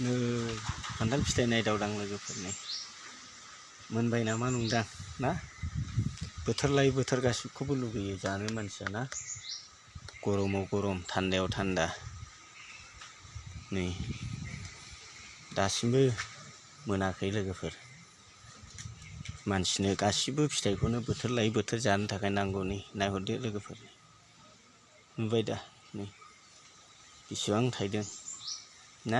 नै खान्थाल फिथाइ नायदावदां लोगोफोरनि मोनबाय नामा नंदां ना बोथोर लायै बोथोर गासिबखौबो लुगैयो जानो मानसिया ना गरमाव गरम थान्दायाव थान्दा नै दासिमबो मोनाखै लोगोफोर मानसिनो गासिबो फिथाइखौनो बोथोर लायै बोथोर जानो थाखाय नांगौ नै नायहरदो लोगोफोर नुबाय दा नै बेसेबां थाइदों ना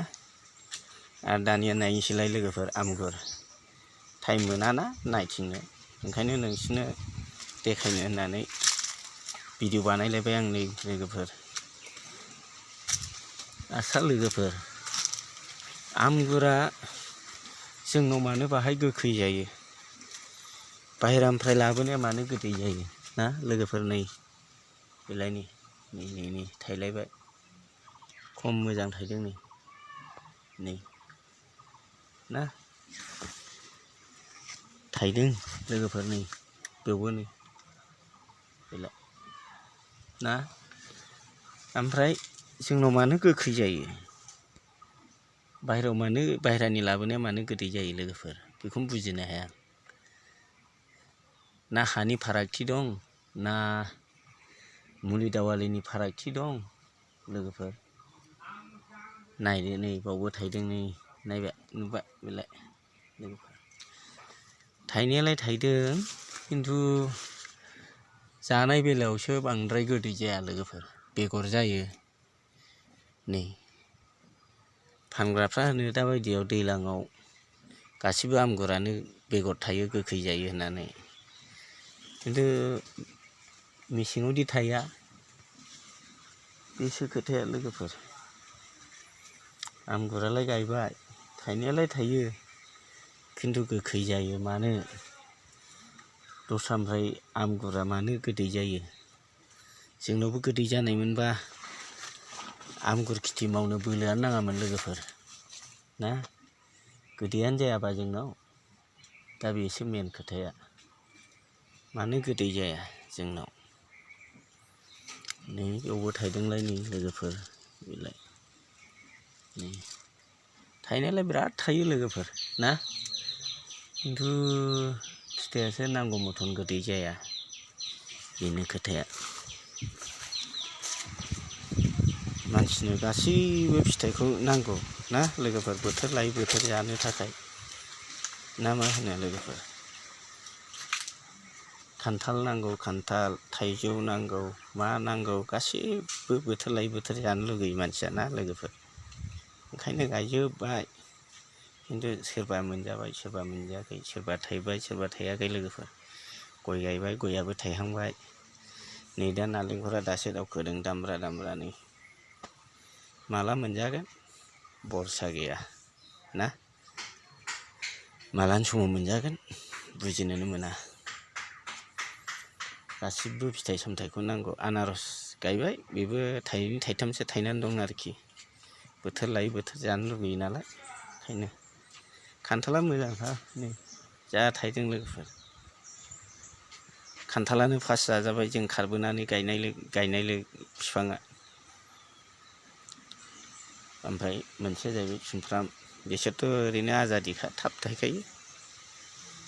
आरो दानिया नायनोसैलाय लोगोफोर आमगुर टाइम मोनाना नायथिंनो ओंखायनो नोंसोरनो देखायनो होननानै भिडिअ बानायलायबाय आं नै लोगोफोर आस्सा लोगोफोर आमगुरा जोंनाव मानो बाहाय गोखै जायो बाहेरानिफ्राय लाबोनाया मानो गोदै जायो ना लोगोफोर नै बेलाय नै थाइलायबाय खम मोजां थाइदों नै ना थाइदों लोगोफोर नै बेवबो नै बेलाय ना ओमफ्राय जोंनाव मानो गोखै जायो बाहेरानि लाबोनाया मानो गोदै जायो लोगोफोर बेखौनो बुजिनो हाया ना हानि फारागथि दं ना मुलि दावालिनि फारागथि दं लोगोफोर नायदो नै बावबो थाइदों नै नायबाय नुबाय बेलाय लोगोफोर थाइनायालाय थाइदों खिन्थु जानाय बेलायावसो बांद्राय गोदै जाया लोगोफोर बेगर जायो नै फानग्राफ्रा होनो दाबायदियाव दैज्लाङाव गासिबो आमगुरानो बेगर थायो गोखै जायो होननानै खिन्थु मेसेङावदि थाया बेसो खोथाया लोगोफोर आमगुरालाय गायबाय थाइनायालाय थायो खिन्थु गोखै जायो मानो दस्रानिफ्राय आमगुरा मानो गोदै जायो जोंनावबो गोदै जानायमोनबा आमगुर खेथि मावनो बोलोआनो नाङामोन लोगोफोर ना गोदैयानो जायाबा जोंनाव दा बेसो मेन खोथाया मानो गोदै जाया जोंनाव नै बेयावबो थाइदोंलाय नै लोगोफोर बेलाय नै थाइनायालाय बिराद थायो लोगोफोर ना खिन्थु फिथाइयासो नांगौ मथन गोदै जाया बेनो खोथाया मानसिनो गासैबो फिथाइखौ नांगौ ना लोगोफोर बोथोर लायै बोथोर जानो थाखाय ना मा होनो लोगोफोर खान्थाल नांगौ खान्थाल थाइजौ नांगौ मा नांगौ गासैबो बोथोर लायै बोथोर जानो लुगैयो मानसिया ना लोगोफोर ओंखायनो गायजोब्बाय खिन्थु सोरबा मोनजाबाय सोरबा मोनजायाखै सोरबा थाइबाय सोरबा थायाखै लोगोफोर गय गायबाय गयाबो थाइहांबाय नै दा नालेंखरा दासो दावखोदों दामब्रा दामब्रानै माला मोनजागोन भरसा गैया ना मालानि समाव मोनजागोन बुजिनोनो मोना गासिबो फिथाइ सामथाइखौ नांगौ आनारस गायबाय बेबो थाइनै थाइथामसो थाइनानै दं आरोखि बोथोर लायै बोथोर जानो लुगैयो नालाय ओंखायनो खान्थाला मोजांखा नै जा थाइदों लोगोफोर खान्थालानो फार्स्ट जाजाबाय जों खारबोनानै गायनाय बिफाङा ओमफ्राय मोनसेया जाहैबाय सुमफ्राम बिसोरथ' ओरैनो आजादिखा थाब थाइखायो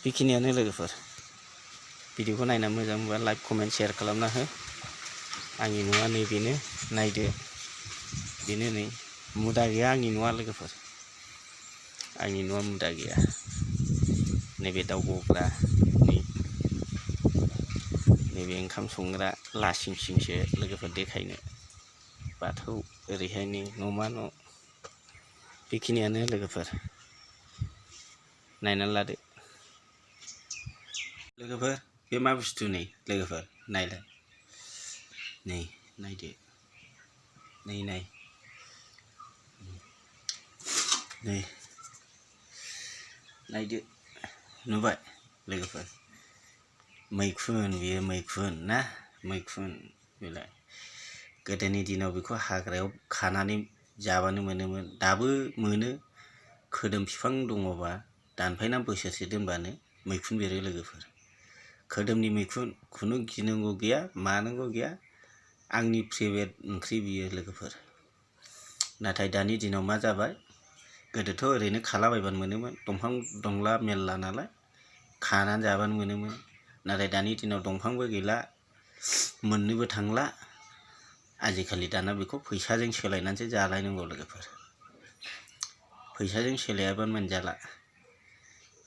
बेखिनियानो लोगोफोर भिडिअखौ नायना मोजां मोनबा लाइक कमेन्ट शेयार खालामना हो आंनि न'आ नै बेनो नायदो बेनो नै मुदा गैया आंनि न'आ लोगोफोर आंनि न'आ मुदा गैया नैबे दाउ गग्रा नैबे ओंखाम संग्रा लासिं सिंसो लोगोफोर देखायनो बाथौ ओरैहाय नै न'मा न' बेखिनियानो लोगोफोर नायनानै लादो लोगोफोर बे मा बुस्थु नै लोगोफोर नायलाय नै नायदो नै नायदो नुबाय लोगोफोर मैखुन बेयो मैखुन ना मैखुन बेलाय गोदोनि दिनाव बेखौ हाग्रायाव खानानै जाबानो मोनोमोन दाबो मोनो खोदोम बिफां दङबा दानफायना बोसोरसे दोनबानो मैखुन बेरो लोगोफोर खोदोमनि मैखुन खुनु गिनांगौ गैया मानांगौ गैया आंनि फेभरेट ओंख्रि बियो लोगोफोर नाथाय दानि दिनाव मा जाबाय गोदोथ' ओरैनो खालाबायबानो मोनोमोन दंफां दंला मेरला नालाय खानानै जाबानो मोनोमोन नाथाय दानि दिनाव दंफांबो गैला मोननोबो थांला आजिखालि दाना बेखौ फैसाजों सोलायनानैसो जालायनांगौ लोगोफोर फैसाजों सोलायाबानो मोनजाला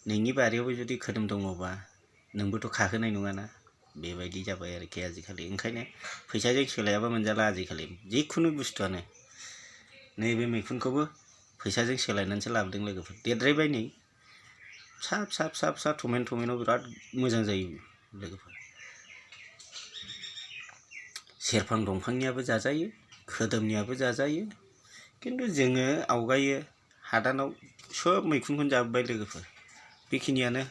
नोंनि बारियावबो जुदि खोदोम दङबा नोंबोथ' खाहोनाय नङाना बेबायदि जाबाय आरोखि आजिखालि ओंखायनो फैसाजों सोलायाबा मोनजाला आजिखालि जिखुनु बुस्थुआनो नैबे मैखुनखौबो फैसाजों सोलायनानैसो लाबोदों लोगोफोर देरद्रायबाय नै फिसा फिसा फिसा फिसा टमेन' बिराद मोजां जायो लोगोफोर सेरफां दंफांनियाबो जाजायो खोदोमनियाबो जाजायो खिन्थु जोङो आवगायो हादानाव सोब मैखुनखौनो जाबोबाय लोगोफोर बेखिनियानो